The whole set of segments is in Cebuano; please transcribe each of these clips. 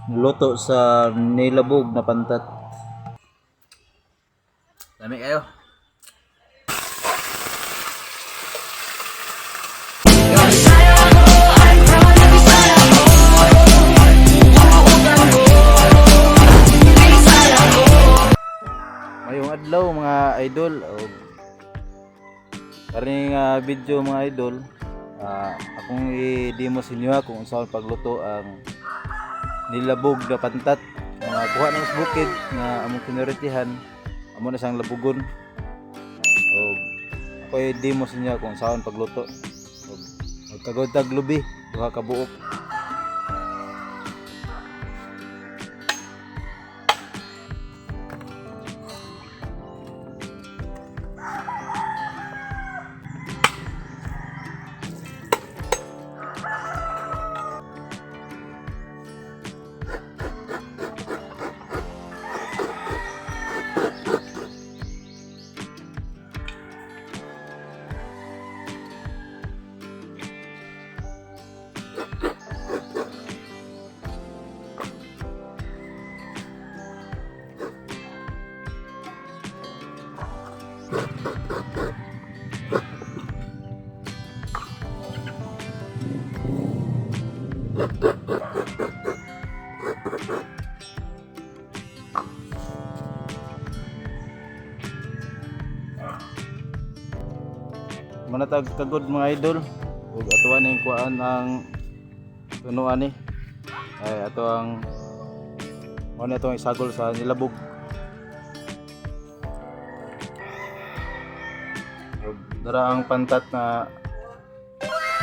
Luto sa nilabog na pantat. Lami kayo. Mayong adlaw, mga idol, og karing video, mga idol, akong i-demo sa inyo kung unsaon pagluto ang nilabog na pantat. Mga kuha ng bukid nga among kinuritihan, amo na siyang labugon. Og ako i-demo sa inyo kung unsaon pagluto. Og magkagod tag lubi, duha ka buok. Manatag kagod, mga idol, ug atuan ning kuan ang tunuan ni ay ato ang mo na itong isagol sa nilabog. Ug dara ang pantat na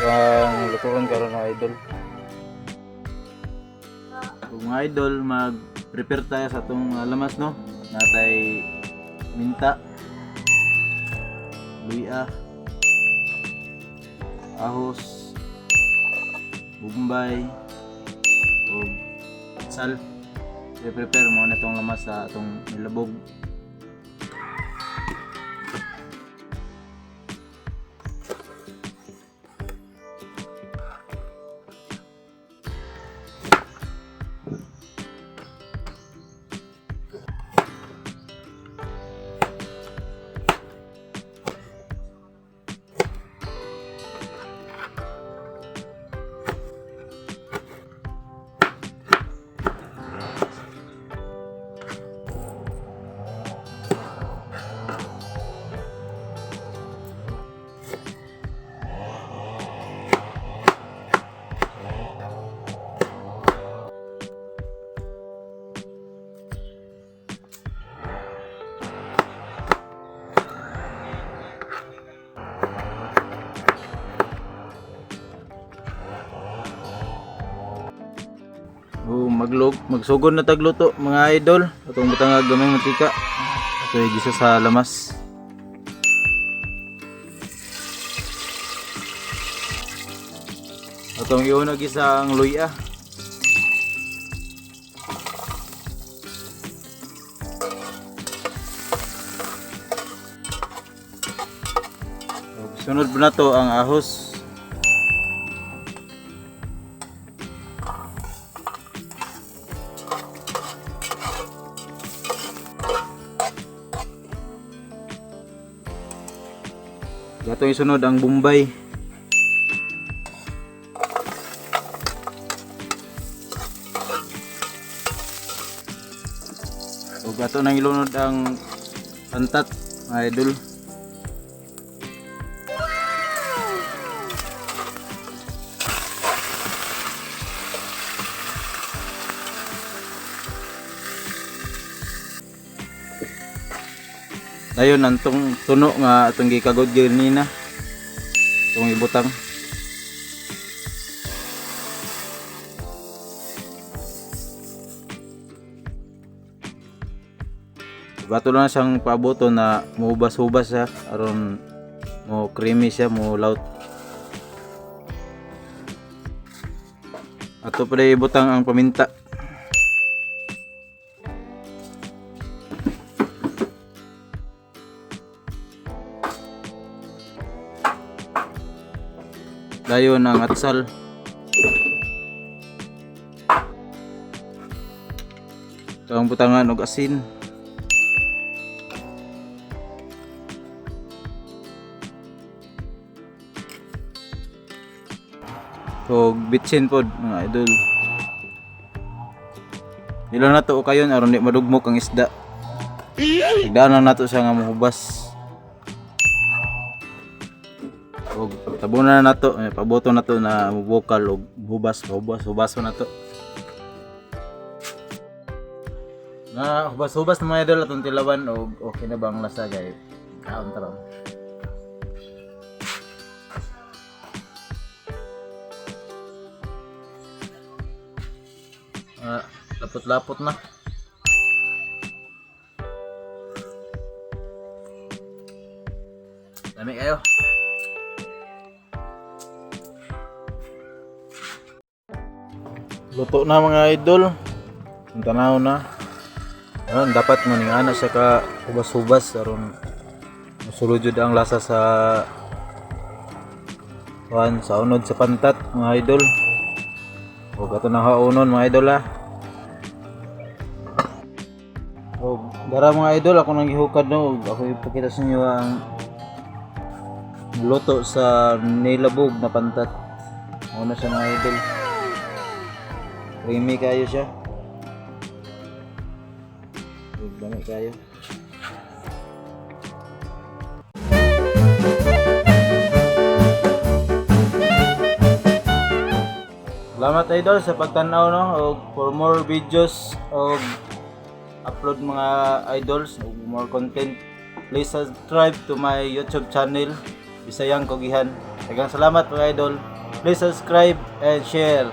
ang lutuon karon, mga idol. Ug mga idol, mag prepare tayo sa atong lamas, no? Natay minta, luya, ahos, bombay, ug sal. I-prepare mo na itong lamas sa atong nilabog. O maglog, magsugod na tagluto, mga idol. Atong butang gamay mantika. Ato gisa sa lamas. Atong iuna gisa ang luya. Ug sunod na to ang ahos. Gato isunod ang Bombay. Ug ato nang ilunod ang pantat, mga idol. Dayon ang tong tuno nga atong gikagod ganina. Itong ibutang. Bato lang siyang paaboto na muubas-ubas siya aron mo creamy siya, mo laut. Ato pa ibutang ang paminta. Dayon ang atsal. Ito ang butangan og asin. Og bitsin pod, mga idol. Ilo na to kayon aron di madugmok ang isda. Tagdaan lang nato siya nga mohubas. Og tabunan na nato, eh, paboto na to na mobokal og hubas, hubas, hubaso na to. Na hubas-hubas na, mga idol, atong tilawan og okay na ba ang lasa gay. Kaon ta ron. Ah, lapot-lapot na. Lami kayo. Luto na, mga idol. Ang tanaw na. Ayun, dapat mo ning ana siya ka hubas-hubas aron mosulod jud ang lasa sa kuan, sa unod sa pantat, mga idol. Ug ato na haunon, mga idol, ha. Og dara, mga idol, ako nang gihukad no ug ako ipakita sa inyo ang luto sa nilabog na pantat. Mao na siya, mga idol. Creamy kayo siya. Ug lami kayo. Salamat, idol, sa pagtanaw no og for more videos og upload, mga idols, og more content, please subscribe to my YouTube channel, Bisayang Kugihan. Daghang salamat, mga idol. Please subscribe and share.